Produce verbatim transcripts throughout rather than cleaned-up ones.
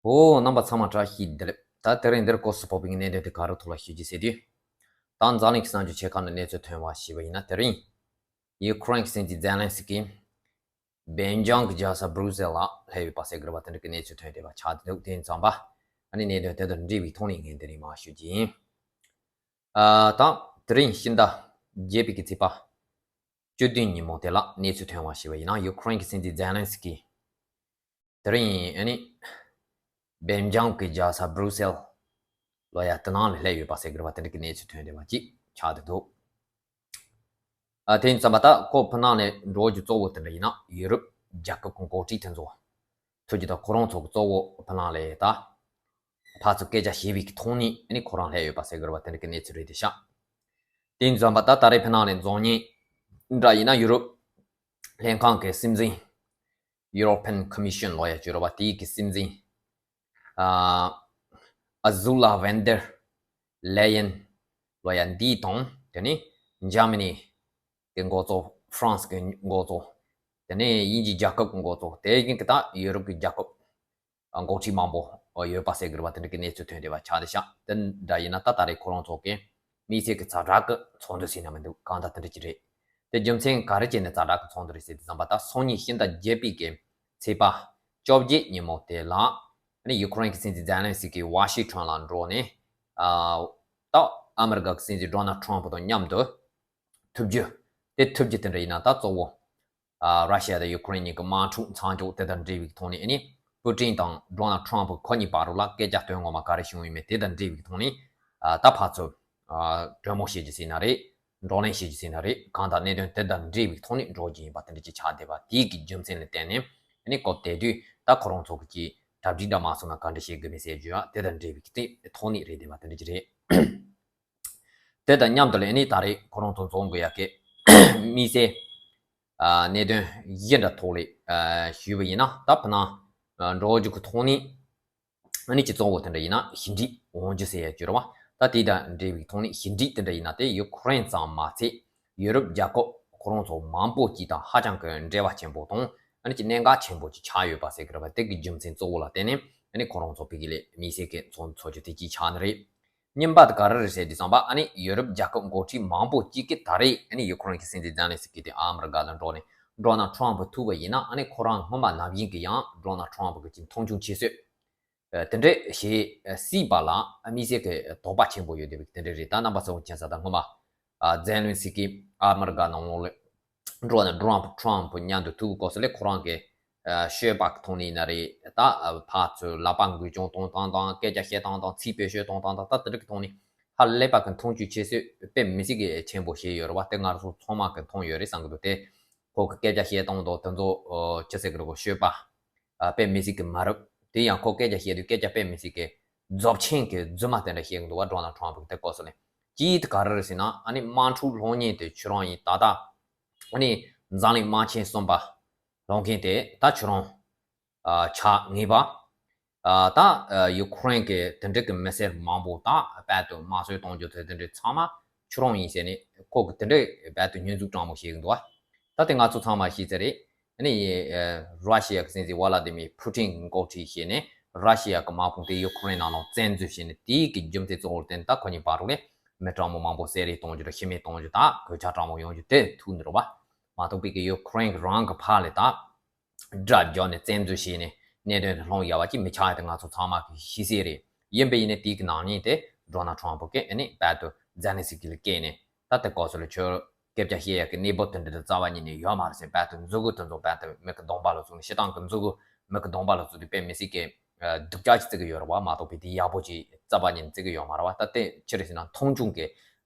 ཨོ། རྣམ་པ་ཚང་མ་བཀྲ་ཤིས་བདེ་ལེགས། ད་དེ་རིང་འདིར་སྐོར་སུ་ཕོག་པའི་གནད་དོན་དེ་ག་རེ་ཐོག་ལ་ཞུ་རྒྱུ་ཟེར་དུས། ད་འཛམ་གླིང་གི་གསར་འགྱུར་ཆེ་ཁག་ནས་གནས་ཚུལ་ཐོན་པ་ཞུས་པ་ཡིན་ན། དེ་རིང་ཡུ་ཁུ་རེན་གྱི་སྲིད་འཛིན་ཛེ་ལན་སི་ཀི་སྦེལ་ཇམ་གྱི་རྒྱལ་ས་སྦྲུག་སེལ་ལ་སླེབས་ཡོད་པ་ཟེར་གྱི་རེད་པ། དེ་འདྲ་གི་གནས་ཚུལ་ཐོན་བསྡད་པ་ཆགས་འདུག་དེ་ཡིན་ཙང་པ། ཨ་ནི་གནད་དོན་དེ་དང་འབྲེལ་བའི་ཐོག་ནས་ངས་དེ་རིང་མར་ཞུ་རྒྱུ་ཡིན། ཨ། ད་དེ་རིང་ཕྱི་ཟླ་བརྒྱད་པའི་གི་ཚེས་པ་བཅུ་བདུན་ཉིན་མོ་དེ་ལ་གནས་ཚུལ་ཐོན་པ་ཞུས་པ་ཡིན་ན། ཡུ་ཁུ་རེན་གྱི་སྲིད་འཛིན་ཛེ་ལན་སི་ཀི་དེ་རིང་ཨ་ནི་སྦེལ་ཇམ་གྱི་རྒྱལ་ས་སྦྲུག་སེལ་ལ་ཡ་དེ་ནང་ལ་སླེབས་ཡོད་པ་ཟེར་གྱི་རེད་པ། དེ་འདྲ་གི་གནས་ཚུལ་ཐོན་བསྡད་པ་ཅིག་ཆགས་བསྡད་འདུག་ཨ། དེ་ཡིན་ཙང་པ་ད་ཁོ་ཕི་ནང་ལ་འགྲོ་རྒྱུ་གཙོ་བོ་དེ་འདྲ་ཡིན་ན། ཡུ་རོབ་རྒྱལ་ཁབ་ཀྱི་འགོ་ཁྲིད་དེ་ཚོ་ཐུག་རྒྱུ་དང་། ཁོ་རང་ཚོ་གི་གཙོ་བོ་ཕི་ནང་ལ་ད་ཕར་ཚུར་སྐད་ཆ་བཤད་པའི་གི་ཐོག་ནས་ཨ་ནི་ཁོ་རང་སླེབས་ཡོད་པ་ཟེར་གྱི་རེད་པ། དེ་འདྲ་གི་གནས་ཚུལ་རེད་དེ་ཤག་དེ་ཡིན་ཙང་པ་ད་ད་རེས་ཕི་ནང་ལ་འཛོམས་མཁན་འདྲ་ཡིན་ན། ཡུ་རོབ་ལྷན་ཁང་གི་སྲིད་འཛིན། European Commission ལབ་ཡ་ཅིག་ཡོད་རེད་པ། དེའི་གི་སྲིད་འཛིན། ཨ། Ursula von der Leyen ལབ་ཡ་འདི་དང་། དེ་ནས་འཇར་མ་ནི་གི་འགོ་གཙོ། ཧྥ་རན་སི་གི་འགོ་གཙོ། དེ་ནས་དབྱིན་ཇིའི་རྒྱལ་ཁབ་ཀྱི་འགོ་གཙོ། དེ་བཞིན་གི་ད་ཡུ་རོབ་ཀྱི་རྒྱལ་ཁབ་འགོ་ཁྲིད་མང་པོ་ཡོད་པ་ཟེར་གྱི་རེད་པ། དེ་འདྲ་གི་གནས་ཚུལ་ཐོན་བསྡད་པ་ཆགས་བསྡད་ཤག་དེ་འདྲ་ཡིན་ན་ད་ད་རེས་ཁོ་རང་ཚོ་གི་དམིགས་བསལ་གྱི་ཛ་དྲག་གི་ཚོགས་འདུ་ཟེར་ན་མི་འདུག་གང་ལྟར་དེ་འདྲ་ཅིག་རེད། དེ་རྒྱུ་མཚན་ག་རེ་བྱས་ནས་ཛ་དྲག་གི་ཚོགས་འདུ་རེད་ཟེར་དུས་ཙམ་པ། ད་སང་ཉིན་ཕྱི་ཟླ་བརྒྱད་པའི་གི་ཚེས་པ་བཅོ་བརྒྱད་ཉིན་མོ་དེ་ལ་ཨ་ནི་ཡུ་ཁུ་རེན་གྱི་སྲིད་འཛིན་ཛེ་ལན་སི་ཀི་ཝ་ཤིང་ཊོན་ལ་འགྲོ་ནས། ཨ། ད་ཨ་མི་རི་ཀ་གི་སྲིད་འཛིན་ཌོ་ནལ་ཊམ་ཕུ་དང་མཉམ་དུ་ཐུག་རྒྱུ། དེ་ཐུག་རྒྱུ་དེ་འདྲ་ཡིན་ན་ད་གཙོ་བོ་ཨ། ར་ཤི་ཡ་དང་ཡུ་ཁུ་རེན་གཉིས་ཀྱི་དམག་འཁྲུག་མཚམས་འཇོག་དེ་དང་འབྲེལ་བའི་ཐོག་ནས། ཨ་ནི་པུ་ཏིན་དང་ཌོ་ནལ་ཊམ་ཕུ་ཁོ་གཉིས་བར་ལ་སྐད་ཆ་དོན་ངོ་མ་ག་རེ་བྱུང་ཡོད་མེད་དེ་དང་འབྲེལ་བའི་ཐོག་ནས། ཨ། ད་ཕར་ཚུར་ཨ། གྲོས་མོལ་བྱེད་རྒྱུ་ཟེར་ན་རེད། བགྲོ་གླེང་བྱེད་རྒྱུ་ཟེར་ན་རེད། གང་ལྟར་གནད་དོན་དེ་དང་འབྲེལ་བའི་ཐོག་ནས་འགྲོ་རྒྱུ་ཡིན་པ་དེ་འདྲ་ཅིག་ཆགས་བསྡད་པ། དེའི་གི་རྒྱུ་མཚན་ལ་བརྟེན་ནས་ཨ་ནི་སྐབས་དེ་དུས་ད་ཁོ་རང་ཚོ་གི་ཅིག་གྲ་སྒྲིག་འདྲ་མ་སོང་ན་ག་འདྲ་བྱེད་དགོས་མིན་ཟེར་རྒྱུ་ཡ་དེ་དང་འབྲེལ་བའི་གི་དེ་ཐོག་ནས་རེད་བསྡད་པ་དེ་འདྲ་ཅིག་རེད། དེ་དང་མཉམ་དུ་ལ་ཨ་ནི་ད་རེས་ཁོ་རང་ཚོ་འཛོམས་དགོས་ཡ་གི་དམིགས་བསལ་ཨ། གནད་དོན་གཞན་འདྲ་ཐོག་ལ་ཨ། ཞུས་པ་ཡིན་ན། ད་ཕི་ནང་ཨ། འགྲོ་རྒྱུ་གི་ཐོག་ནས་ཨ་ནི་ཅིག་གཙོ་བོ་དེ་འདྲ་ཡིན་ན་ཞི་འགྲིག་འོང་རྒྱུ་ཟེར་ཡ་ཅིག་ཡོད་རེད་པ། ད་དེ་དང་འབྲེལ་བའི་ཐོག་ནས་ཞི་འགྲིག་དེ་འདྲ་ཡིན་ན། དེ་ཡུ་ཁུ་རེན་ཙམ་མ་ཚད་ཡུ་རོབ་རྒྱལ་ཁབ་ཁོ་རང་ཚོ་མང་པོ་ཅིག་དང་ཧ་ཅང་གི་འབྲེལ་བ་ཆེན་པོ་དང་། ཨ་ནི་ཅིག་གནད་འགག་ཆེན་པོ་ཅིག་ཆགས་ཡོད་པ་ཟེར་གྱི་རེད་པ། དེ་གི་རྒྱུ་མཚན་གཙོ་བོ་ལ་བརྟེན་ནས་ཨ་ནི་ཁོ་རང་ཚོ་ཕ་གི་ལ་དམིགས་བསལ་གྱི་ཚོགས་འདུ་ཚོགས་རྒྱུ་དེ་ཅིག་ཆགས་ནི་རེད། གཉིས་པ་དེ་ག་རེ་རེད་ཟེར་དུས་ཙམ་པ། ཨ་ནི་ཡུ་རོབ་རྒྱལ་ཁབ་འགོ་ཁྲིད་མང་པོ་ཅིག་གིས་ད་རེས་ཨ་ནི་ཡུ་ཁུ་རེན་གྱི་སྲིད་འཛིན་ཛེ་ལན་སི་ཀི་དེ་ཨ་མི་རི་ཀ་ལ་འགྲོ་ནས་ཌོ་ནལ་ཊམ་ཕུ་ཐུག་པ་ཡིན་ན། ཨ་ནི་ཁོ་རང་སྔོན་མ་ནམ་རྒྱུན་གྱི་ཡང་ཌོ་ནལ་ཊམ་ཕུ་གི་ཅིག་མཐོང་ཆུང་བྱེད་སྲོལ་དེ་འདྲ་བྱེད་སྲིད་པ་ལ་དམིགས་བསལ་གྱི་དོགས་པ་ཆེན་པོ་ཡོད་བསྡད་པའི་དེ་འདྲ་རེད། ད་རྣམ་པ་ཚོ་མཁྱེན་གསལ་ལྟར་སྔོན་མ་ཨ། ཛེ་ལན་སི་ཀི་ཨ་མི་རི་ཀ་ནང་ལོགས་ལ་འགྲོ་ནས་ཌོ་ནལ་ཊམ་ཕུ་མཉམ་དུ་ཐུག་གི་སྐབས་སུ་ལ་ཁོ་རང་གི་ཨ། ཤོད་པ་གི་ཐོག་ནས་ཡིན་ན་རེད། ད་ཨ། ཕར་ཚུར་ལག་པ་འགུལ་སྐྱོད་གཏོང་སྟངས་དང་། སྐད་ཆ་བཤད་སྟངས་དང་། ཚིག་བེད་སྤྱོད་གཏོང་སྟངས་དང་། ད་དེ་འདྲ་གི་ཐོག་ནས་ཧ་ལས་པ་གི་མཐོང་ཆུང་བྱེད་སྲོལ་དཔེ་མི་སྲིད་གི་ཆེན་པོ་བྱས་ཡོད་རེད་པ། དེ་ང་རང་ཚོ་ཚང་མ་གི་མཐོང་ཡོད་རེད་བསམ་གི་འདུག་དེ་ཁོ་གི་སྐད་ཆ་བཤད་སྟངས་དང་དེ་ཚོ་ཨ། ཅི་ཟེར་གི་རེད་གོ། ཤོད་པ་ཨ། དཔེ་མི་སྲིད་གི་མ་རབས། དེ་ཡང་ཁོ་སྐད་ཆ་བཤད་དུས་སྐད་ཆ་དཔེ་མི་སྲིད་གི་རྫོབ་ཆེན་གི་རྫུན་མ་དེ་འདྲ་བཤད་གི་འདུག་པ། ཌོ་ནལ་ཊམ་ཕུ་གི་དེ་སྐབས་སུ་ལ་ཅིག་དེ་ག་རེ་རེད་ཟེར་ན། ཨ་ནི་དམག་འཁྲུག་སློང་མཁན་དེ་ཁྱོད་རང་ཡིན། ད་ལྟ་ཨ་ནི་འཛམ་གླིང་དམག་ཆེན་གསུམ་པ་སློང་མཁན་དེ་ད་ཁྱོད་རང་ཨ། ཆགས་ངེས་པ། ཨ། ད་ཨ། ཡུ་ཁུ་རེན་གྱི་དེ་འདྲ་གི་མི་སེར་མང་པོ་ད་རྦད་དེ་དམར་གསོད་གཏོང་རྒྱུ་དེ་དེ་འདྲ་ཚང་མ་ཁྱོད་རང་ཡིན་ཟེར་ནས་ཁོ་གི་དེ་འདྲ་རྦད་དེ་བསྙོན་འཛུགས་དྲང་མོ་བྱེད་གི་འདུག་པ། ད་དེ་ང་ཚོ་ཚང་མ་ཤེས་ཚད་རེད། ཨ་ནི་ཨ། ར་ཤི་ཡ་གི་སྲིད་འཛིན་ཝ་ལ་དི་མིར་ཕུ་ཏིན་གི་འགོ་ཁྲིད་བྱས་ནས་ར་ཤི་ཡ་གི་དམག་དཔུང་དེ་ཡུ་ཁུ་རེན་ནང་ལ་བཙན་འཛུལ་བྱས་ནས། དེའི་གི་རྒྱུ་མཚན་གཙོ་བོར་བརྟེན་ད་ཁོ་གཉིས་བར་ལ་མི་དྲང་མོ་མང་པོ་བསད་རེས་གཏོང་རྒྱུ་དང་། ཤི་རྨས་གཏོང་རྒྱུ་དང་། གོད་ཆག་དྲང་མོ་ཡོང་རྒྱུ་དེ་ཐུག་ནི་རེད་པ། མ་གཏོགས་པའི་གི་ཡུ་ཁུ་རེན་གི་རང་གི་ཕར་ལ་ད་དགྲ་བརྒྱབ་ནས་བཙན་འཛུལ་བྱས་ནས་གནད་དོན་དེ་སློང་ཡག་པ་ཅིག་མི་ཆགས་ཡ་དེ་ང་ཚོ་ཚང་མ་གི་ཤེས་གསལ་རེད། ཡིན་པ་ཡིན་ནའི་དེའི་གི་ནང་ཉིན་དེ་ཌོ་ནལ་ཊམ་ཕུ་གིས་ཨ་ནི་རྦད་དེ་ཛེ་ལན་སི་ཀི་ལ་བཀལ་ནས། ད་དེ་སྐབས་སུ་ལ་ཁྱོད་སྐད་ཆ་བཤད་ཡག་གི་གནས་བབ་དེ་འདྲ་དེ་རྩ་བ་ཉིད་ནས་ཡོད་མ་རེད་ཟེར། རྦད་དེ་མཛུབ་གུ་དེ་ཚོ་རྦད་དེ་མིག་གི་ལྡོངས་པ་ལ་བཙུགས་ནས། སྤྱིར་བཏང་གི་མཛུབ་གུ་མིག་གི་ལྡོངས་པ་ལ་བཙུགས་དུས་དཔེ་མི་སྲིད་གི་སྡུག་ཅག་ཅིག་བརྩི་གི་ཡོད་རེད་པ། མ་གཏོགས་པའི་དེ་ཡག་པོ་ཅིག་རྩ་བ་ཉིད་ནས་བརྩི་གི་ཡོད་མ་རེད་པ། ད་དེ་ཅི་རེད་ཟེར་ན་མཐོང་ཆུང་གི་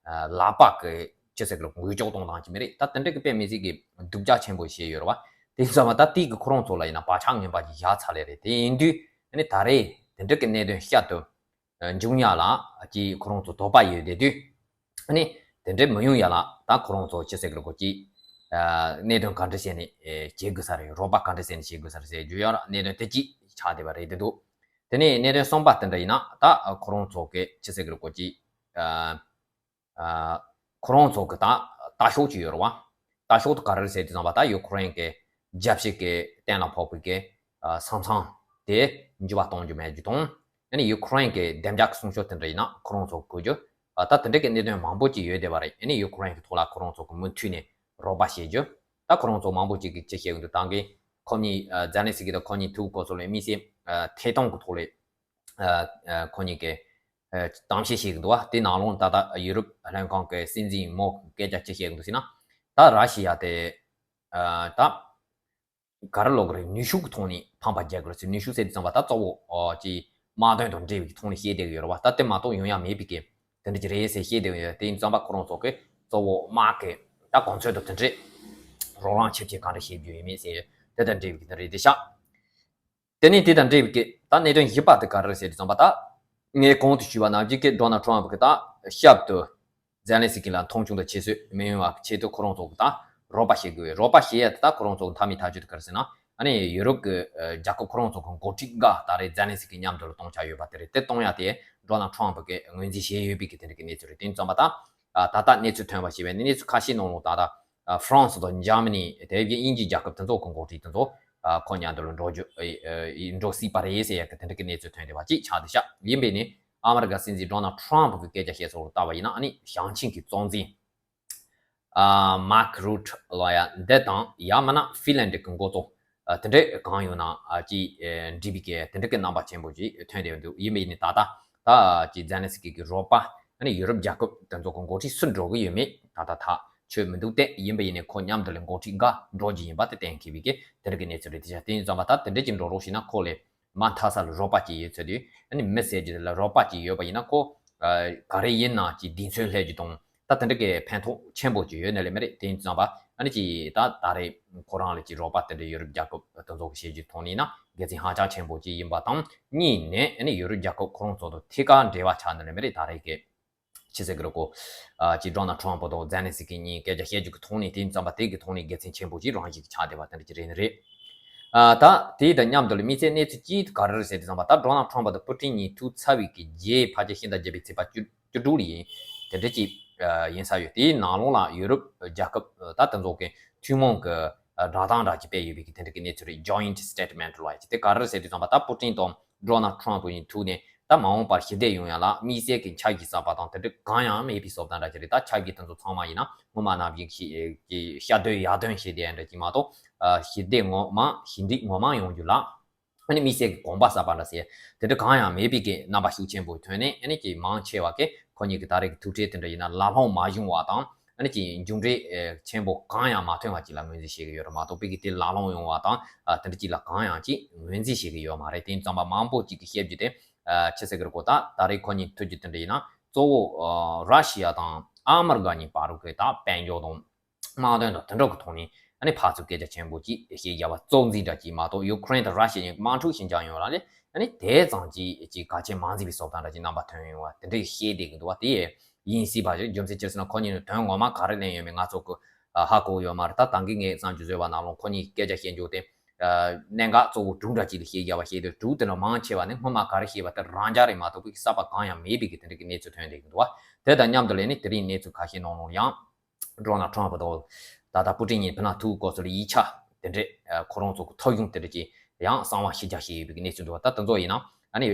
ལག་པ་གི་ཅི་ཟེར་གི་རེད། འགུལ་སྐྱོད་གཏོང་སྟངས་ཅིག་མ་རེད། ད་དེ་འདྲ་གི་དཔེ་མི་སྲིད་གི་སྡུག་ཅག་ཆེན་པོ་བྱས་ཡོད་རེད་པ། དེ་ཙམ་པ་ད་དེ་གི་ཁོ་རང་ཚོ་ལ་ཡིན་ན་བག་ཆགས་ངན་པ་ཅིག་བཞག་ཚར་ལེ་རེད། དེ་ཡིན་དུས་ཨ་ནི་ད་རེས་དེ་འདྲ་གི་གནད་དོན་བསྐྱར་དུ་འབྱུང་ཡ་ལ་ཅིག་ཁོ་རང་ཚོ་དོགས་པ་ཡོད་བསྡད་དུས། ཨ་ནི་དེ་འདྲ་མི་ཡོང་ཡ་ལ་ད་ཁོ་རང་ཚོ་ཅི་ཟེར་གི་རེད་གོ། ཅིག་ཨ། གནད་དོན་ག་འདྲ་བྱས་ནས་ཨེ། བྱེད་དགོས་ས་རེད། རོགས་པ་ག་འདྲ་བྱས་ནས་བྱེད་དགོས་ས་རེད་ཟེར་རྒྱུ་ཡ་ལ་གནད་དོན་དེ་གཅིག་ཆགས་བསྡད་པ་རེད་བསྡད་འདུག་དེ་ནས་གནད་དོན་གསུམ་པ་དེ་འདྲ་ཡིན་ན། ད་ཁོ་རང་ཚོ་གི་ཅི་ཟེར་གི་རེད་གོ། ཅིག་ཨ། ཨ། ཁོ་རང་ཚོ་གི་ད་ལྟ་ཕྱོགས་ཅིག་ཡོད་རེད་པ། ལྟ་ཕྱོགས་དེ་ག་རེ་རེད་ཟེར་དུས་ཙམ་པ། ད་ཡུ་ཁུ་རེན་གི་རྒྱལ་སྤྱི་གི་གཏན་ལ་ཕབ་པའི་གི་ཨ། ས་མཚམས་ དེ་འགྱུར་བ་གཏོང་རྒྱུ་མེད་རྒྱུ་དང་། ཨ་ནི་ཡུ་ཁུ་རེན་གྱི་བདེ་འཇགས་ཀྱི་སྲུང་སྐྱོབ་དེ་འདྲ་ཡིན་ན་ཁོ་རང་ཚོ་དགོས་རྒྱུ། ཨ་ད་དེ་འདྲ་གི་གནད་དོན་མང་པོ་ཅིག་ཡོད་བསྡད་པ་རེད། ཨ་ནི་ཡུ་ཁུ་རེན་གྱི་ཐོག་ལ་ཁོ་རང་ཚོ་གི་མུ་མཐུད་ནས་རོགས་པ་བྱེད་རྒྱུ། ད་ཁོ་རང་ཚོ་མང་པོ་ཅིག་གིས་ཅི་བཤད་ཀྱི་འདུག་ད་གིན་ཁོ་གཉིས་ཨ་ཛེ་ལན་སི་ཀི་དང་ཁོ་གཉིས་ཐུག་གོ་སོང་ལས་དམིགས་བསལ་ཨ་ཐད་གཏོང་གི་ཐོག་ལས་ཨ་ཨ་ཁོ་གཉིས་ཀྱིས་ཨ་གཏམ་བཤད་བྱེད་ཀྱི་འདུག་བ། དེ་ནང་ལོགས་ད་ལྟ་ཡུ་རོབ་ལྷན་ཁང་གི་སྲིད་འཛིན་མོ་སྐད་ཆ་ཅི་བཤད་ཀྱི་འདུག་ཟེར་ན། ད་ར་ཤི་ཡ་དེ་ཨ་ད་ག་རེ་ལབ་དགོས་རེད། ནུས་ཤུགས་ཀྱི་ཐོག་ནས་ཕམ་པ་རྒྱག་དགོས་རེད་ཟེར། ནུས་ཤུགས་ཟེར་དུས་ཙམ་པ་ད་གཙོ་བོ་ཨོ་ཅིག་དམག་དོན་དང་འབྲེལ་བའི་ཐོག་ནས་བཤད་བསྡད་ཀྱི་ཡོད་རེད་བ། ད་དེ་མ་གཏོགས་ཡོང་ཡ་མེད་པའི་གི་དེ་འདྲ་ཅིག་རེད་ཟེར་བཤད་བསྡད་ཀྱི་ཡོད། དེ་ཡིན་དུས་ཙམ་པ་ཁོ་རང་ཚོ་གི་གཙོ་བོ་དམག་གི་ད་གོ་མཚོན་དང་དེ་འདྲས་རོགས་རམ་ཆེ་ཆེ་གང་འདྲ་བྱེད་རྒྱུ་ཡོད་མེད་ཟེར་དེ་དང་འབྲེལ་བའི་གི་དེ་རེད་དེ་ཤག་དེ་ནས་དེ་དང་འབྲེལ་བའི་གི་ད་གནད་དོན་བཞི་པ་དེ་ག་རེ་རེད་ཟེར་དུས་ཙམ་པ། ད་ངས་གོང་དུ་ཞུས་པ་ནང་བཞིན་གི་ཌོ་ནལ་ཊམ་ཕ་གི་ད་ཞབས་ཏོག་ཛེ་ལན་སི་ཀི་ལ་མཐོང་ཆུང་དང་ཁྱད་གསོད་མི་ཡོང་བ་ཆེད་དུ་ཁོ་རང་ཚོ་གི་ད་རོགས་པ་བྱེད་དགོས། རོགས་པ་བྱེད་ཡ་དེ་ད་ཁོ་རང་ཚོ་གི་མཐའ་མའི་ཐག་གཅོད་དེ་ག་རེ་ཟེར་ན། ཨ་ནི་ཡུ་རོབ་ཀྱི་ཨ་རྒྱལ་ཁབ་ཁོ་རང་ཚོ་གི་འགོ་ཁྲིད་འགའ་ད་རེས་ཛེ་ལན་སི་ཀི་མཉམ་དུ་ལ་གཏོང་འཆར་ཡོད་པ་དེ་རེད། དེ་གཏོང་ཡ་དེ་ཌོ་ནལ་ཊམ་ཕ་གིས་ངོས་འཛིན་བྱས་ཡོད་པའི་གི་དེ་འདྲ་གི་གནས་ཚུལ་རེད། དེ་ཡིན་དུས་ཙམ་པ་ད་ཨ་ད་ལྟ་གནས་ཚུལ་ཐོན་པ་ཞིག་བས་ནི་གནས་ཚུལ་ཁ་ཤས་ནང་ལོགས་ད་ལྟ་ཨ་ཧྥ་རན་སི་དང་འཇར་མ་ནི་དེ་བཞིན་དབྱིན་ཇིའི་རྒྱལ་ཁབ་དེ་ཚོ་གི་འགོ་ཁྲིད་དེ་ཚོ་ཨ་ཁོ་མཉམ་དུ་ལ་འགྲོ་རྒྱུ་ཨ་ཨ་འགྲོ་སྲིད་པ་རེད་ཟེར་ཡ་གི་དེ་འདྲ་གི་གནས་ཚུལ་ཐོན་བསྡད་པ་ཅིག་ཆགས་བསྡད་ཤག་ཡིན་པས་ནི་ཨ་མི་རི་ཀ་སྲིད་འཛིན་ཌོ་ནལ་ཊམ་ཕ་གི་སྐད་ཆ་བཤད་སོགས་ལ་ལྟ་བ་ཡིན་ན། ཨ་ནི་ཞིང་ཆེན་གྱི་གཙོ་འཛིན་ཨ་མཱག་རུ་ཊི་ལོ་ཡ་འདི་དང་ཡང་མིན་ན་ཧྥིན་ལན་ཌི་གི་འགོ་གཙོ་ཨ་དེ་འདྲས་གང་ཡོང་ན་ཨ་ཅིག་ཨ་འགྲིག་པའི་གི་དེ་འདྲས་གི་རྣམ་པ་ཆེན་པོ་ཅིག་ཐོན་བསྡད་འདུག་ཡིན་པ་ཡིན་ནི་ད་ལྟ་ད་ཅིག་ཛེ་ལན་སི་ཀི་གི་རོགས་པ་ཨ་ནི་ཡུ་རོབ་རྒྱལ་ཁབ་དེ་ཚོ་གི་འགོ་ཁྲིད་སུ་འགྲོ་གི་ཡོད་མེད་ད་ལྟ་ཐག་ཆོད་མི་འདུག་སྟེ། ཡིན་པ་ཡིན་ནི་ཁོ་མཉམ་དུ་ལ་འགོ་ཁྲིད་འགའ་འགྲོ་རྒྱུ་ཡིན་པ་དེ་གཏན་འཁེལ་བའི་གི་དེ་འདྲས་གི་གནས་ཚུལ་རེད། དེ་ཆ་དེ་ཡིན་ཙམ་པ་ད་དེ་འདྲས་ཀྱི་འགྲོ་རོགས་བྱས་ན་ཁོ་ལས་མ་མཐའ་ས་ལ་རོགས་པ་ཅིག་ཡོད་ཚོད་དུས། ཨ་ནི་མི་ཟེར་རྒྱུ་ལ་རོགས་པ་ཅིག་ཡོད་པ་ཡིན་ན་ཁོ་ཨ་ག་རེ་ཡིན་ན་ཅིག་གདེང་ཚོད་སླེབས་རྒྱུ་དང་། ད་དེ་འདྲ་གི་ཕན་ཐོགས་ཆེན་པོ་ཅིག་ཡོད་ནི་ལས་མི་རེད། དེ་ཡིན་ཙམ་པ་ཨ་ནི་ཅིག་ད་ད་རེས་ཁོ་རང་ལ་ཅིག་རོགས་པ་དེ་འདྲ་ཡུ་རོབ་རྒྱལ་ཁབ་དེ་ཚོ་གི་བྱེད་རྒྱུ་ཐོག་ནས་ན་དགེ་མཚན་ཧ་ཅང་ཆེན་པོ་ཅིག་ཡིན་པ་དང་། གཉིས་ནས་ཨ་ནི་ཡུ་རོབ་རྒྱལ་ཁབ་ཁོ་རང་ཚོ་དང་ཐད་ཀར་འབྲེལ་བ་ཆགས་ནི་ལས་མི་རེད། ད་རེས་ཀྱི་ཕྱི་ཟེར་གི་རེད་གོ། ཨ་ཅིག་ཌོ་ནལ་ཊམ་ཕ་དང་ཛེ་ལན་སི་ཀི་གཉིས་སྐད་ཆ་བཤད་རྒྱུ་གི་ཐོག་ནས། དེ་ཡིན་ཙམ་པ་དེ་གི་ཐོག་ནས་དགེ་མཚན་ཆེན་པོ་ཅིག་རང་བཞིན་གྱི་ཆགས་བསྡད་པ་དེ་འདྲ་ཅིག་རེད་ནི་རེད། ཨ་ད་དེ་དང་མཉམ་དུ་ལ་དམིགས་བསལ་གནས་ཚུལ་གཅིག་ག་རེ་རེད་ཟེར་དུས་ཙམ་པ། ད་ཌོ་ནལ་ཊམ་ཕ་དང་པུ་ཏིན་གཉིས་ཐུག་ཚར་བའི་གི་རྗེས་ཕལ་ཆེར་ཕྱི་ཟླ་བརྒྱད་པའི་ཚེས་པ་བཅུ་བཅུ་དྲུག་ལ་ཡིན་དེ་འདྲ་ཅིག་ཨ་ཡིན་ས་ཡོད། དེའི་ནང་ལོགས་ལ་ཡུ་རོབ་རྒྱལ་ཁབ་ད་དེ་ཚོ་གི་ཐུན་མོང་གི་ཨ་བསྒྲགས་གཏམ་འདྲ་ཅིག་སྤེལ་ཡོད་པའི་གི་དེ་འདྲ་གི་གནས་ཚུལ་རེད། ཇོ་ཡིན་ཊི་སི་ཊེ་ཊི་མེན་ཊི་ལབ་ཡ་ཅིག་དེ་ག་རེ་རེད་ཟེར་དུས་ཙམ་པ། ད་པུ་ཏིན་དང་ཌོ་ནལ་ཊམ་ཕ་གཉིས་ཐུག་ནས་ད་མ་འོངས་པར་ཞི་བདེ་ཡོང་ཡ་ལ་དམིགས་བསལ་གྱི་ཆབ་ཀྱི་གསར་པ་དང་དེ་འདྲ་གང་ཡང་མེད་པའི་བཟོ་ལྟ་འདྲ་ཅིག་རེད། ད་ཆབ་ཀྱི་དེ་ཚོ་ཚང་མ་ཡིན་ན་སྔོན་མ་ནང་བཞིན་གྱི་ཤར་དོན་ཡར་དོན་ཞེས་དེ་འདྲ་ཅིག་མ་གཏོགས། ཨ་ཞི་བདེ་ངོ་མ་ཞི་འགྲིག་ངོ་མ་ཡོང་རྒྱུ་ལ་ཨ་ནི་དམིགས་བསལ་གྱི་གོམ་པ་གསར་པ་འདྲ་ཟེར་དེ་འདྲ་གང་ཡང་མེད་པའི་གི་རྣམ་པ་ཤུགས་ཆེན་པོ་ཐོན་ནས། ཨ་ནི་ཀྱི་མང་ཆེ་བ་གིས་ཁོ་གཉིས་ཀྱི་ད་རེས་ཀྱི་ཐུག་འཕྲད་དེ་འདྲ་ཡིན་ན་ལག་ལྷོང་མ་བྱུང་བ་དང་། ཨ་ནི་ཀྱི་མཇུག་འབྲས་ཨེ་ཆེན་པོ་གང་ཡང་མ་ཐོན་བ་ཅིག་ལ་ངོས་འཛིན་བྱེད་ཀྱི་ཡོད་རེད་མ་གཏོགས། པའི་གི་དེ་ལག་ལྷོང་ཡོང་བ་དང་ཨ་དེ་འདྲ་ཅིག་ལ་གང་ཡང་ཅིག་ངོས་འཛིན་བྱེད་ཀྱི་ཡོད་མ་རེད། དེ་ཡིན་ཙམ་པ་མང་པོ་ཅིག་གིས་བཤད་རྒྱུ་དེ་ཨ་ཅི་ཟེར་གི་རེད་གོ། ད་ད་རེས་ཁོ་གཉིས་ཐུག་རྒྱུ་དེ་འདྲ་ཡིན་ན་གཙོ་བོ་ཨ་ར་ཤི་ཡ་དང་ཨ་མི་རི་ཀ་གཉིས་བར་གྱི་ད་དཔལ་འབྱོར་དང་དམག་དོན་དང་དེ་འདྲ་གི་ཐོག་ནས་ཨ་ནི་ཕར་ཚུར་སྐད་ཆ་ཆེན་པོ་ཅིག་བཤད་རྒྱུ་བ་གཙོ་འཛིན་འདྲ་ཅིག་མ་གཏོགས། ཡུ་ཁུ་རེན་དང་ར་ཤི་ཡ་གཉིས་དམག་འཁྲུག་ཕྱིན་ཀྱང་ཡོང་ལ་ལས་ཨ་ནི་དེ་ཙམ་ཅིག་ཅིག་གལ་ཆེན་མ་མཛད་པའི་བཟོ་ལྟ་འདྲ་ཅིག་རྣམ་པ་ཐོན་ཡོང་བ་དེ་འདྲ་བཤད་བསྡད་ཀྱི་འདུག་བ། དེ་ཡིན་སྲིད་པ་རེད། རྒྱུ་མཚན་ཅི་ཟེར་ན་ཁོ་གཉིས་ནི་དོན་ངོ་མ་ག་རེ་ལེན་ཡོད་མེད་ང་ཚོ་གི་ཨ་ཧ་གོ་ཡོད་མ་རེད། ད་ད་གིན་ངས་བསམ་རྒྱུ་བཟོས་པ་ནང་ལོགས་ཁོ་གཉིས་སྐད་ཆ་བཤད་རྒྱུ་དེ་ཨ་གནད་འགག་གཙོ་བོ་དྲུག་འདྲ་ཅིག་ལ་བཤད་རྒྱུ་བ་བཤད་དུས། དྲུག་དེ་ལ་མང་ཆེ་བ་ནི་སྔོན་མ་ག་རེ་བཤད་པ་དེ་རང་འཇགས་རེད་མ་གཏོགས་པའི་གསར་པ་གང་ཡང་མེད་པའི་གི་དེ་འདྲ་གི་གནས་ཚུལ་ཐོན་བསྡད་ཀྱི་འདུག་བ། དེ་དང་མཉམ་དུ་ལས་ནི་དེ་རིང་གནས་ཚུལ་ཁ་ཤས་ནང་ལོགས་ཡང་ཌོ་ནལ་ཊམ་ཕ་དང་ད་ལྟ་པུ་ཏིན་གཉིས་བུ་ལོན་ཐུག་སྐབས་སུ་ལ་ཡིག་ཆ་དེ་འདྲས་ཨ་ཁོ་རང་ཚོ་གི་ཐོབ་ཡོང་དེ་འདྲས་ཀྱི་ཡང་གསང་བ་ཕྱི་རྒྱག་བྱས་ཡོད་པའི་གནས་ཚུལ་འདུག་བ། ད་དེ་ཚོ་ཡིན་ན་ཨ་ནི་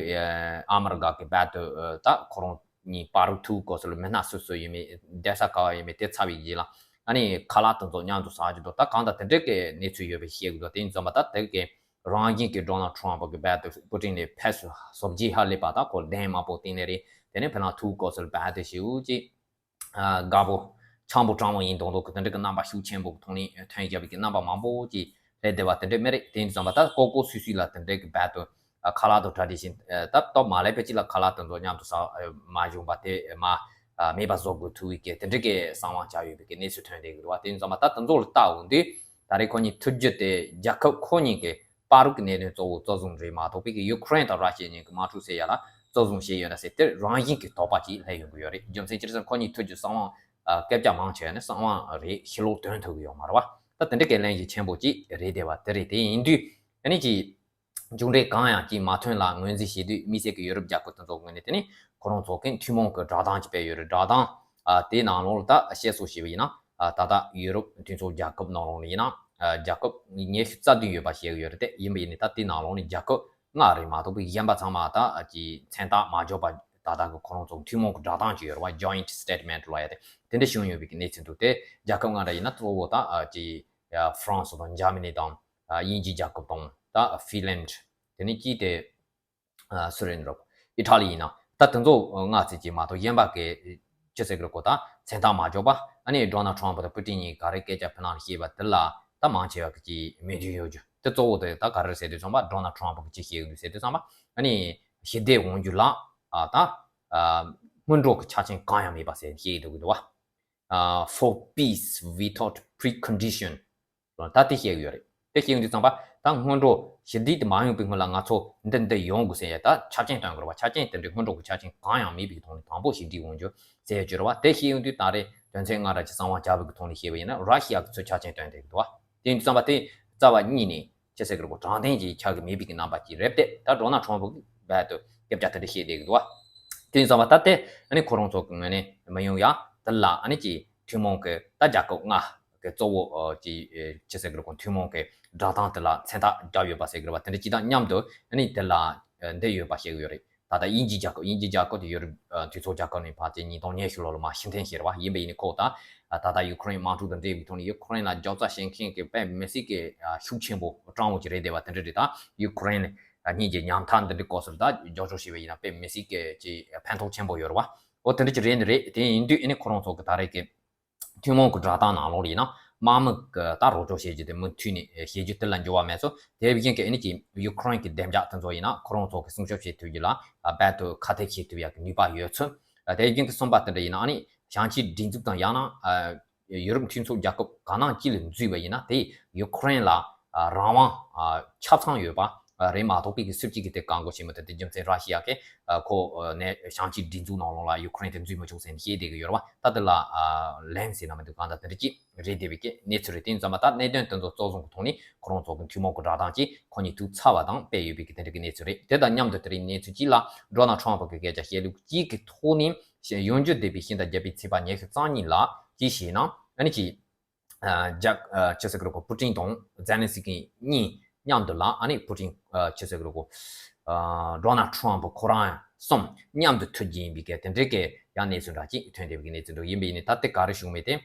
ཨ་མི་རི་ཀ་གི་རྦད་དེ་ཨ་ད་ཁོ་རང་གཉིས་བར་ཐུག་སྐབས་སུ་ལ་མི་སྣ་སུ་སུ་ཡོད་མེད་བསྡད་ས་ག་བ་ཡོད་མེད་དེ་ཚར་བའི་རྗེས་ལ་ཨ་ནི་ཁ་ལག་དེ་ཚོ་མཉམ་དུ་ཟ་རྒྱུ་འདུག་ད་གང་ལྟར་དེ་འདྲས་ཀྱི་གནས་ཚུལ་ཡོད་པའི་བཤད་གི་འདུག་དེ་ཡིན་ཙམ་པ་ད་དེ་གི་རང་བཞིན་གྱི་ཌོ་ནལ་ཊམ་ཕ་གི་རྦད་དེ་པུ་ཏིན་ལས་ཕེབས་བཟོ་བྱེད་ཧ་ལས་པ། ད་ཁོ་གདན་དམར་པོ་བཏིང་ནས་རེད། དེ་ནས་བུ་ལོན་ཐུག་སྐབས་སུ་ལ་རྦད་དེ་ཞེ་པོ་ཅིག་ཨ་དགའ་པོ་འཆམ་པོ་སྤྲང་པོ་ཡིན་མདོག་མདོག་གི་དེ་འདྲ་གི་རྣམ་པ་ཤུགས་ཆེན་པོ་གི་ཐོག་ནས་ཐོན་བཞག་པའི་གི་རྣམ་པ་མང་པོ་ཅིག་སླེབས་བསྡད་པ་དེ་འདྲ་མེད་རེད། དེ་ཡིན་དུས་ཙམ་པ་ད་ལྐོག་ལྐོག་སུད་སུད་ལ་དེ་འདྲ་གི་རྦད་དེ་ཨ་ཁ་ལག་དང་གྲ་སྒྲིག་བྱས། ཨ་ད་སྟབས་མ་ལེགས་པ་ཅིག་ལ་ཁ་ལག་དེ་ཚོ་མཉམ་དུ་ཟ་ཨ་མ་བྱུང་བ་དེ་མ་ཨ་མེད་པ་བཟོ་དགོས་ཐུག་པའི་གི་དེ་འདྲ་གི་གསང་བ་བྱས་ཡོད་པའི་གི་གནས་ཚུལ་ཐོན་བསྡད་ཀྱི་འདུག་བ། དེ་ཡིན་དུས་ཙམ་པ་ད་དེ་ཚོ་ལ་ལྟ་འོང་དུས་ད་རེས་ཁོ་གཉིས་ཐུག་རྒྱུ་དེ་རྒྱལ་ཁབ་ཁོ་གཉིས་གི་བར་གྱི་གནད་དོན་གཙོ་བོ་གཙོ་བཟུང་རེད་མ་གཏོགས་པའི་གི་ཡུ་ཁུ་རེན་དང་ར་ཤི་ཡ་གཉིས་ཀྱི་དམག་འཁྲུག་སེལ་ཡ་ལ་གཙོ་བཟུང་བྱས་ཡོད་ན་ཟེར་དེ་རང་བཞིན་གྱི་དོགས་པ་ཅིག་སླེབས་ཡོང་གི་ཡོད་རེད། རྒྱུ་མཚན་ཅི་རེད་ཟེར་ན་ཁོ་གཉིས་ཐུག་རྒྱུ་གསང་བ་ཨ་སྐད་ཆ་མང་ཆེ་བ་ནི་གསང་བ་རེད། ཕྱི་ལོགས་དོན་ཐུབ་ཀྱི་ཡོད་མ་རེད་བ། ད་དེ་འདྲ་གི་གླེང་གཞི་ཆེན་པོ་ཅིག་རེད་བསྡད་པ་དེ་རེད། དེ་ཡིན་དུས་ཨ་ནི་ཅིག་མཇུག་འབྲས་གང་ཡང་ཅིག་མ་ཐོན་ལ་ངོས་འཛིན་བྱེད་དུས་དམིགས་བསལ་གྱི་ཡུ་རོབ་རྒྱལ་ཁབ་དེ་ཚོ་ངོས་ནས་དེ་ནི་ཁོ་རང་ཚོ་གི་ཐུན་མོང་གི་བསྒྲགས་གཏམ་ཅིག་སྤེལ་ཡོད་རེད། བསྒྲགས་གཏམ་ཨ་དེའི་ནང་ལོགས་ལ་ད་བཤད་སྲོལ་ཞིག་ཡིན་ན་ཨ་ད་ལྟ་ཡུ་རོབ་མཐུན་ཚོགས་རྒྱལ་ཁབ་ནང་ལོགས་ལ་ཡིན་ན་ཨ་རྒྱལ་ཁབ་ཉི་ཤུ་རྩ་བདུན་ཡོད་པ་བཤད་ཀྱི་ཡོད་རེད། དེ་ཡིན་པ་ཡིན་ནའི་ད་དེའི་ནང་ལོགས་ནས་རྒྱལ་ཁབ་ ལྔ་རེད་མ་གཏོགས་པའི་གཞན་པ་ཚང་མ་ད་ཀྱི་མཚན་རྟགས་མ་འཇོག་པ་ད་ལྟ་གི་ཁོ་རང་ཚོ་ཐུན་མོང་གི་བསྒྲགས་གཏམ་ཅིག་ཡོད་རེད་བ། Joint Statement ལབ་ཡ་དེ་དེ་འདྲ་བྱུང་ཡོད་པའི་གི་གནས་ཚུལ་འདུག་དེ་རྒྱལ་ཁབ་ལྔ་རེ་ཡིན་ན་གཙོ་བོ་ད་ཀྱི་ཧྥ་རན་སི་དང་འཇར་མ་ནི་དང་དབྱིན་ཇི་རྒྱལ་ཁབ་དང་ད་ཧྥིན་ལན་དེ་ནས་ཀྱི་དེ་སུ་རེད་འགྲོ། ཨི་ཊ་ལི་ཡིན་ན་ད་དེ་ཚོ་ལྔ་ཙམ་ཅིག་མ་གཏོགས་གཞན་པ་གི་ཅི་ཟེར་གི་རེད་གོ། ད་མཚན་རྟགས་མ་འཇོག་པ། ཨ་ནི་ཌོ་ནལ་ཊམ་ཕ་དང་པུ་ཏིན་གཉིས་ག་རེ་སྐད་ཆ་ཕུ་ནང་ལ་བཤད་པ་དེ་ལ་ད་མང་ཆེ་བ་གི་ཅིག་མོས་མཐུན་ཡོད་རྒྱུ་དེ་གཙོ་བོ་དེ་ད་ག་རེ་ཟེར་དུས་ཙམ་པ་ཌོ་ནལ་ཊམ་ཕ་གི་ཅི་བཤད་ཡོད་འདུག་ཟེར་དུས་ཙམ་པ། ཨ་ནི་ཞི་བདེ་དབང་སྒྱུར་ལ་ཨ་ད་ཨ་སྔོན་འགྲོ་གི་ཆ་རྐྱེན་གང་ཡང་མེད་པ་ཟེར་བཤད་ཡོད་འདུག་གི་འདུག་བ། ཨ་for peace without precondition ད་དེ་བཤད་ཀྱི་ཡོད་རེད། དེ་བཤད་ཡོང་དུས་ཙམ་པ་ད་སྔོན་འགྲོ་ཞི་བདེ་དེ་མ་ཡོང་པའི་སྔོན་ལ་ང་ཚོ་འདི་འདི་ཡོང་དགོས་ཟེར་ཡ་ད་ཆ་རྐྱེན་སྟོན་དགོས་རེད་བ། ཆ་རྐྱེན་དེ་འདྲའི་སྔོན་འགྲོ་གི་ཆ་རྐྱེན་གང་ཡང་མེད་པའི་ཐོག་ནས་དང་པོ་ཞི་བདེ་དབང་སྒྱུར་ཟེར་ཡ་ཅིག་རེད་བ། དེ་བཤད་ཡོང་དུས་ད་རེས་དོན་ཚན་ལྔ་ར་ཅིག་གསང་བ་རྒྱག་པའི་གི་ཐོག་ནས་བཤད་པ་ཡིན་ན་ར་ཤི་ཡ་གི་ཚོས་ཆ་རྐྱེན་སྟོན་བསྡད་ཀྱི་འདུག་བ། དེ་ཡིན་དུས་ཙམ་པ་དེ་རྩ་བ་ཉིད་ནས་ཅི་ཟེར་གི་རེད་གོ། དྲང་བདེན་གྱི་ཆགས་ཀྱི་མེད་པའི་གི་རྣམ་པ་ཅིག་རེད་དེ། ད་ཌོ་ནལ་ཊམ་ཕ་གི་རྦད་དེ་སྐད་ཆ་དེ་འདྲ་བཤད་བསྡད་ཀྱི་འདུག་བ། དེ་ཡིན་ཙམ་པ་ད་དེ་ཨ་ནི་ཁོ་རང་ཚོ་གི་ངོས་ནས་མི་ཡོང་ཡ་དེ་ལ་ཨ་ནི་ཅིག་ཐུན་མོང་གི་ད་རྒྱལ་ཁབ་ལྔ་གི་གཙོ་བོ་ཨ་ཅི་ཨེ་ཅི་ཟེར་གི་རེད་གོ། ཐུན་མོང་གི་བསྒྲགས་གཏམ་དེ་ལ་མཚན་རྟགས་བརྒྱབ་ཡོད་པ་ཟེར་གི་རེད་བ། དེ་འདྲ་ཅིག་དང་མཉམ་དུ་ཨ་ནི་དེ་ལ་ཨ་འདི་ཡོད་པ་བཤད་གི་ཡོད་རེད། ད་ལྟ་དབྱིན་ཇི་རྒྱལ་ཁབ། དབྱིན་ཇི་རྒྱལ་ཁབ་དེ་ཡུ་རོབ་ཨ་གྲོས་ཚོགས་རྒྱལ་ཁབ་ནས་ཕལ་ཆེར་ཉིས་སྟོང་ཉི་ཤུ་ལོ་ལ་མར་ཕྱིར་འཐེན་བྱས་རེད་བ། ཡིན་པ་ཡིན་ནའི་ཁོ་ད་ད་ལྟ་ཡུ་ཁུ་རེན་དམག་འཁྲུག་དང་འབྲེལ་བའི་ཐོག་ནས་ཡུ་ཁུ་རེན་ལ་རྒྱབ་རྩ་བྱེད་མཁན་གྱི་དཔེ་མི་སྲིད་ཀྱི་ཤུགས་ཆེན་པོ་སྤྲང་བོ་ཅིག་རེད་བསྡད་པ་དེ་འདྲ་རེད། ད་ཡུ་ཁུ་རེན་གཉིས་ཀྱི་ཉམ་ཐག་འདི་འདྲའི་སྐབས་སུ་ད་རྒྱབ་སྐྱོར་བྱས་པ་ཡིན་ན་དཔེ་མི་སྲིད་ཀྱི་ཅིག་ཕན་ཐོགས་ཆེན་པོ་ཡོད་རེད་བ། འོ་དེ་འདྲ་ཅིག་རེད་འདི་རེད། དེ་ཡིན་དུས་ཨ་ནི་ཁོ་རང་ཚོ་གི་ད་རེས་ཀྱི་ཐུན་མོང་གི་བསྒྲགས་གཏམ་ནང་ལོགས་ལ་ཡིན་ན་དམག་མི་གི་ད་རོགས་སྐྱོར་བྱེད་རྒྱུ་དེ་མུ་མཐུད་ནས་བྱེད་རྒྱུ་དེ་ལ་འགྱུར་བ་མེད་ཚུལ། དེ་བཞིན་གྱི་ཨ་ནི་ཀྱི་ཡུ་ཁུ་རེན་གྱི་བདེ་འཇགས་དེ་ཚོ་ཡིན་ན་ཁོ་རང་ཚོ་གི་སྲུང་སྐྱོབ་བྱེད་ཐུབ་རྒྱུ་ལ་རྦད་དེ་ཁ་གཏད་བྱེད་ཐུབ་ཡག་གི་ནུས་པ་ཡོད་ཚུལ། དེ་བཞིན་གྱི་གསུམ་པ་དེ་འདྲ་ཡིན་ན་ཨ་ནི་བྱང་ཆིངས་སྒྲིག་འཛུགས་དང་ཡང་ན་ཡུ་རོབ་མཐུན་ཚོགས་རྒྱལ་ཁབ་ག་ནང་ཅི་ལ་འཛུལ་བ་ཡིན་ན་དེ་ཡུ་ཁུ་རེན་ལ་རང་དབང་ཆ་ཚང་ཡོད་པ་རེད་མ་གཏོགས་པའི་གི་སུ་གཅིག་གིས་དེ་བཀག་འགོག་བྱེད་མི་ཐུབ། དེ་རྒྱུ་མཚན་ར་ཤི་ཡ་གིས་ཁོ་ནས་བྱང་ཆིངས་སྒྲིག་འཛུགས་ནང་ལོགས་ལ་ཡུ་ཁུ་རེན་དེ་འཛུལ་མི་ཆོག་ཟེར་ནས་བཤད་བསྡད་ཀྱི་ཡོད་རེད་བ། ད་དེ་ལ་ལན་ཟེར་ན་མི་འདུག་གང་ལྟར་དེ་འདྲ་ཅིག་རེད་བསྡད་པའི་གི་གནས་ཚུལ་རེད། དེ་ཡིན་ཙང་མ་ད་གནད་དོན་དེ་ཚོ་གཙོ་བཟུང་གི་ཐོག་ནས་ཁོ་རང་ཚོ་གི་ཐུན་མོང་གི་བསྒྲགས་གཏམ་ཅིག་ཁོ་གཉིས་ཐུག་ཚར་བ་དང་སྤེལ་ཡོད་པའི་གི་དེ་འདྲ་གི་གནས་ཚུལ་རེད། དེ་དང་མཉམ་དུ་དེ་རིང་གནས་ཚུལ་གཅིག་ལ་ཌོ་ནལ་ཊམ་ཕ་གི་སྐད་ཆ་བཤད་ལུགས་གཅིག་གི་ཐོག་ནས་ཡོང་རྒྱུ་བསྡད་པའི་ཤིང་རྟ་བརྒྱད་པའི་ཚེས་པ་ཉི་ཤུ་རྩ་གཉིས་ལ་ཅི་བྱས་ན་ཨ་ནི་ཅི་རྒྱ་ཆི་ཟེར་གི་རེད་གོ། པུ་ཏིན་དང་ཛེ་ལན་སི་ཀི་གཉིས་མཉམ་དུ་ལ་ཨ་ནི་པུ་ཏིན་ཆི་ཟེར་གི་རེད་གོ། ཌོ་ནལ་ཊམ་ཕ་ཁོ་རང་གསུམ་མཉམ་དུ་ཐུག་རྒྱུ་ཡིན་པའི་གི་དེ་འདྲའི་གི་ཡང་གནས་ཚུལ་འདྲ་ཅིག་ཐོན་བསྡད་པའི་གི་གནས་ཚུལ་འདུག་ཡིན་པ་ཡིན་ནའི་ད་དེ་ག་རེ་བྱུང་མེད་དེ།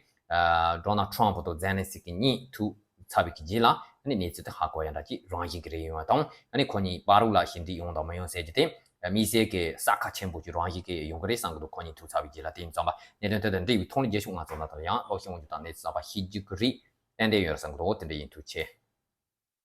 ཌོ་ནལ་ཊམ་ཕ་དང་ཛེ་ལན་སི་ཀི་གཉིས་ཐུག་ཚར་བའི་གི་རྗེས་ལ་ཨ་ནི་གནས་ཚུལ་དེ་ཧ་གོ་ཡ་འདྲ་ཅིག་རང་བཞིན་གི་རེད་ཡོང་བ་དང་། ཨ་ནི་ཁོ་གཉིས་བར་དུ་ལ་ཞི་འགྲིག་ཡོང་དང་མི་ཡོང་ཟེར་རྒྱུ་དེ་དམིགས་བསལ་གི་གསལ་ཁ་ཆེན་པོ་ཅིག་རང་བཞིན་གི་ཡོང་གི་རེད་བསམ་གི་འདུག་ཁོ་གཉིས་ཐུག་ཚར་བའི་རྗེས་ལ། དེ་ཡིན་ཙང་མ་གནད་དོན་དེ་དང་འབྲེལ་བའི་ཐོག་ནས་རྒྱལ་སྤྱི་དབུ་མའི་ཚོགས་ནང་དང་ཡང་ཀློག་ཤེས་འོང་རྒྱུ་དང་གནས་ཚུལ་གསར་པ་ཤེས་རྒྱུ་གི་རེད། ཏན་ཏན་ཡོད་རེད་བསམ་གི་འདུག་འོ་དེ་འདྲ་ཡིན། ཐུགས་རྗེ་ཆེ།